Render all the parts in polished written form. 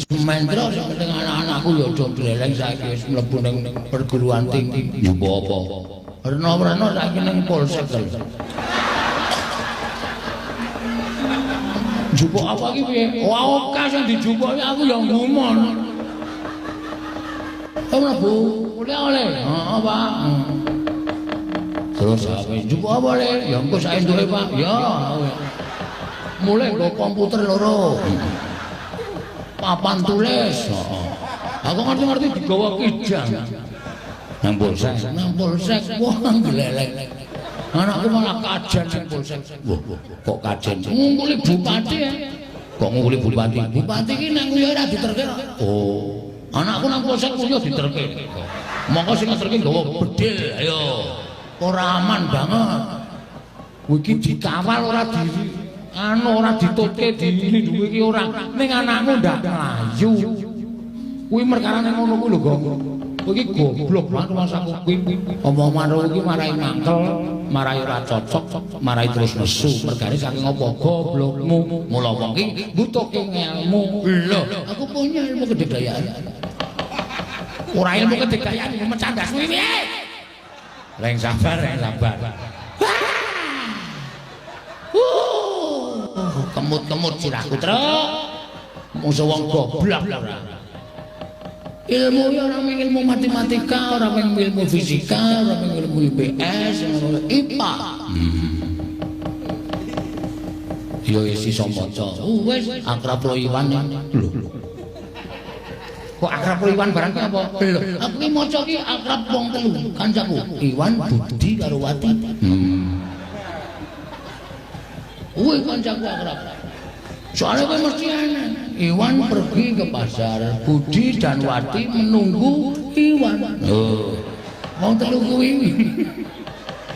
Sementara sing penting anak-anakku ya aja gleleng saiki wis mlebu ning perguruan tinggi. Ya apa-apa. Rena-rena saiki ning polsek lho. Jupuk apa iki piye? Wah, oke sing dijupuk aku ya ngumon. Oh, mlebu kuliah oleh. Heeh, Pak. Terus apa jupuk apa le? Ya engko sak entuke, Pak. Ya. Mulai nggo komputer loro. Papan tulis. Heeh. Aku ngerti-ngerti digawa kijang. Nang polsek, nang polsek wah gleleng. Anakku malah kajen nang polsek. Wah, kok kajen? Ngungkuli bupati ya. Kok ngungkuli bupati? Bupati ki nang kuwi ora diterke. Oh. Anakku nang polsek kuwi diterke. Mongko sing ngeterke nggawa bedil, ayo. Ora aman banget. Kuwi iki dikawal ora di anu ora ditutke dilindungi iki ora. Ning anakmu ndak mlayu. Kuwi perkarane ngono kuwi lho, Gong. Kowe iki goblok banget masaku kuwi. Omongan karo iki marai mangkel, marai ora cocok, marai terus nesu. Mergane saking apa goblokmu. Mula wong iki mbutuhke ngelmu. Lho, aku punya ilmu kededayaan. Ora ilmu kededayaan mecah ndasmu iki piye? Reng sabar, reng sabar. Kemut-kemut sirahku, Truk. Musuh wong goblok ora. Ilmu ya ora mung ilmu matematika, ora mung ilmu fisika, ora mung ilmu IPS, ilmu IPA. Ya wis iso maca. Wis akrab ro Iwan. Lho. Kok akrab ro Iwan barang ki apa? Lho, aku ki maca ki akrab wong telu, kancaku. Iwan, Budi karo Wati. Kuwi kancaku akrab. Soalnya kowe mesti aneh. Iwan pergi ke pasar, Budi dan Wati menunggu Iwan. Oh. Wong telu kuwi.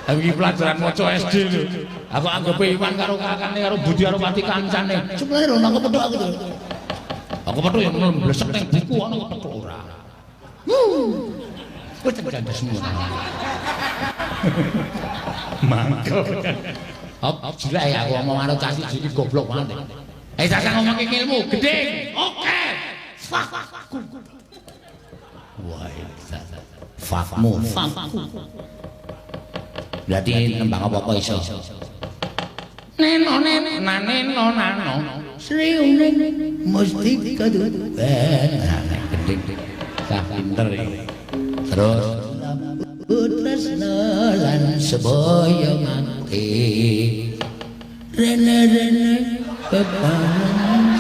Aku iki pelajaran maca SD lho. Aku anggape Iwan karo kakane karo Budi karo Wati kancane. Sebenarnya lho nang kepethuk aku to. Aku kepethuk ya mlesek ning buku ana kepethuk ora. Wis cendesmu. Mangkel. Hop, jelek ya aku ngomong karo cah iki goblok banget. Eh, cah ngomong ilmu gedhe. Oke. Fuck. Wah, fakmu, fakku. Berarti nembang apa-apa iso. Neno neno nano nano. Sri uning mesti kaduwen. Gending. Cah pinter iki. Terus tresna lan sebaya mati. Rene-rene bebanan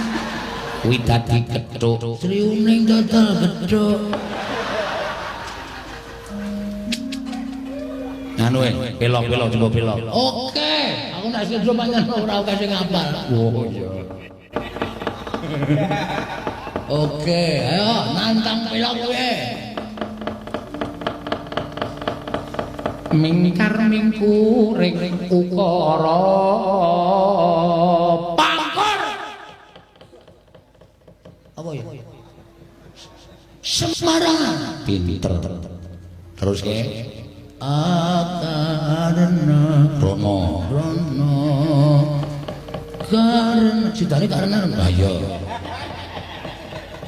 kuwi dadi kethuk. Sri uning dodol gethuk. Anu pelok-pelok coba pelok. Oke, aku nek slendro pancen ora akeh sing ngapal. Oh iya. Oke, ayo nantang pelok kowe. Mingkar mingkuring ukara pangkor. Apa ya? Semarang. Pinter. Terus ke akarena rono rono karena citane karena ayo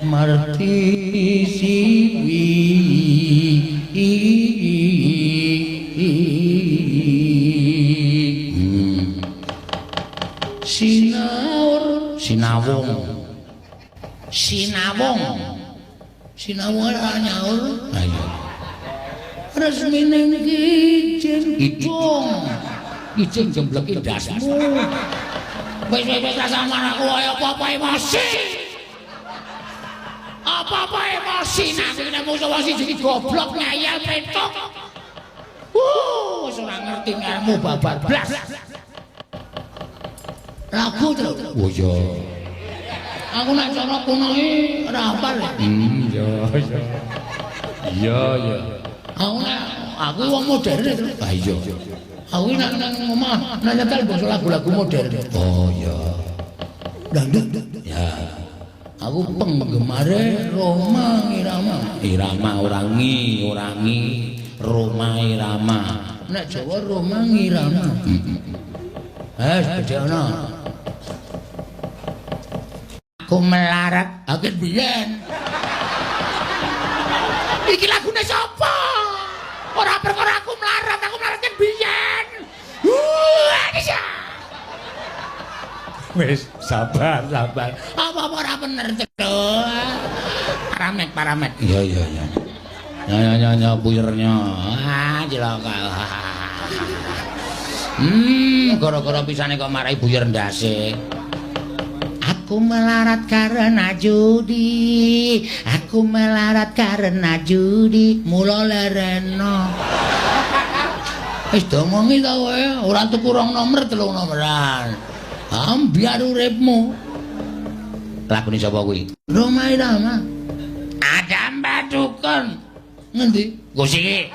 marti siwi sinaur sinawung sinawung sinawung ora nyaur ayo resmine kijing kidung kijing jembleki ndasmu wis wis rasa aku kaya apa-apa emosi apa-apa emosi nang nek musuh wong siji goblok ngeyel petuk wis ora ngerti ngelmu babar blas lagu terus oh iya aku nek cara kuno iki ora hafal iya iya iya iya aku nek aku wong modern terus. Ah iya. Aku nek nang omah nek nyetel basa lagu-lagu modern. Oh iya. Dangdut. Ya. Aku penggemare Rhoma Irama. Irama ora ngi, ora ngi, Rhoma Irama. Nek Jawa Rhoma Irama. Eh, bedhe ana. Aku melarat. Akeh biyen. Iki lagune sapa? Ora perkara aku melarat kan biyen. Wis sabar, sabar. Apa-apa ora bener, Cuk. Paramek, paramek. Iya, iya, iya. Ya, ya, ya, buyernya. Ah, cilaka. Gara-gara pisane kok marai buyer ndase. Aku melarat karena judi. Aku melarat karena judi. Mula lereno. Wis domongi ta kowe, ora tuku rong nomor, telung nomoran. Ambyar uripmu. Lagune sapa kuwi? Rhoma Irama. Ada Mbak Dukun. Ngendi? Gusti.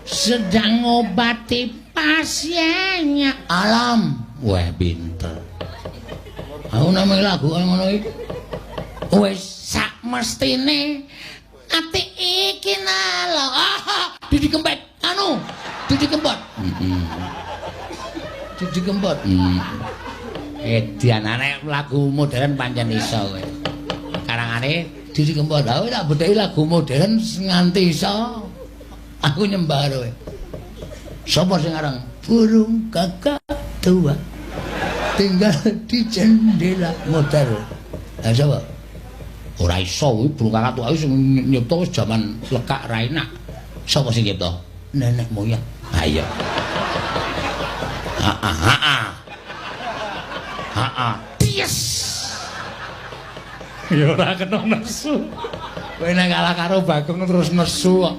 Sedang ngobati pasiennya. Alam. Wah, pinter. Aku namanya lagu ngono iki. Wis sak mestine ati iki nalo. Didi Kempet. Anu, Didi Kempot. Didi Kempot. Edian nek lagu modern pancen iso kowe. Karangane Didi Kempot. Lah tak bedheki lagu modern nganti iso. Aku nyembah kowe. Sapa sing aran? Burung kakak tua tinggal di jendela modern. Lah sapa? Ora iso kuwi burung kakak tua sing nyipta wis jaman lekak ra enak. Sapa sing nyipta? Nenek moyang. Ha iya. Ha ha ha. Ha ha. Yes. Ya ora kena nesu. Kowe nek kalah karo Bagong terus nesu kok.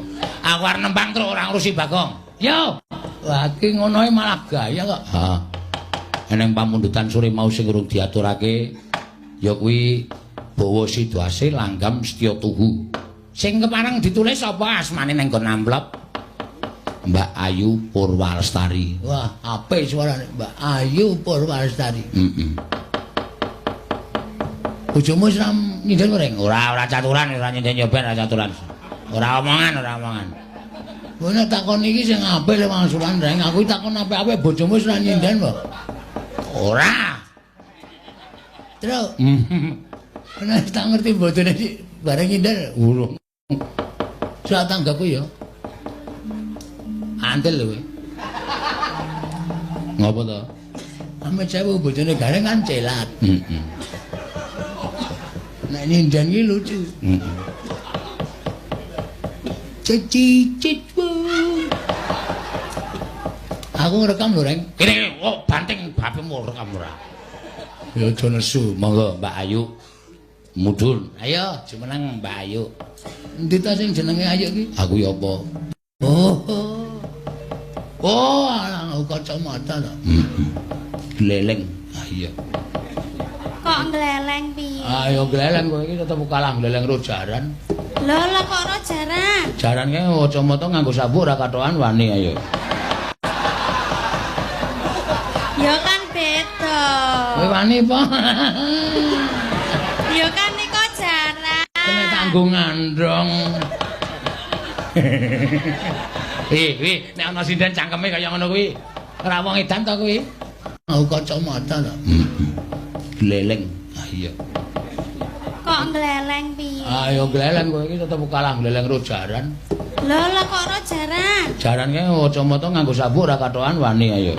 Aku arep nembang terus ora ngurusi Bagong. Yo. Lah iki ngono malah gaya kok. Ha. Eneng pamundutan sore mau sing urung diaturake ya kuwi Bawa Sidoase langgam setya tuhu. Sing kepareng ditulis apa asmane nang nggon amplop? Mbak Ayu Purwalestari. Wah, apik suarane Mbak Ayu Purwalestari. Heeh. Bojomu wis nyinden goreng? Ora, ora caturan, ora nyinden yo ben ora caturan. Ora omongan, ora omongan. Ngono takon iki sing apik lho mangsulan reng. Aku takon apik-apik bojomu wis ora nyinden kok. Ora. Terus. Nek tak ngerti bojone iki bareng nyinden urung. Sak tanggaku ya. Antil lho kowe. Ngopo to? Ame sewu bojone gareng kan celat. Heeh. Nek nyinden iki lucu. Heeh. Cicit. Aku ngrekam lho, Reng. Kene kok banting bapemu rekam ora. Ya aja nesu, monggo Mbak Ayu. Mudhun. Ayo jumeneng Mbak Ayu. Endi ta sing jenenge Ayu iki? Aku ya apa? Oh. Oh, alah kacamata ta. Heeh. Gleleng. Ah iya. Kok gleleng piye? Ayo gleleng kowe iki tetep kalah gleleng ro jaran. Lho, lho kok ro jaran? Jaran kae kacamata nganggo sabuk ora katokan wani ayo. Ya kan beda. Kowe wani apa? Ya kan niko jaran. Kena tanggung ngandong. Wih, nek ana sinden cangkeme kaya ngono kuwi. Ora wong edan to kuwi? Aku kacamata to. Gleleng. Ah iya. Kok gleleng piye? Ayo gleleng kowe iki tetep kalah gleleng ro jaran. Lho, lho kok ro jaran? Jaran kae kacamata nganggo sabuk ora katokan wani ayo.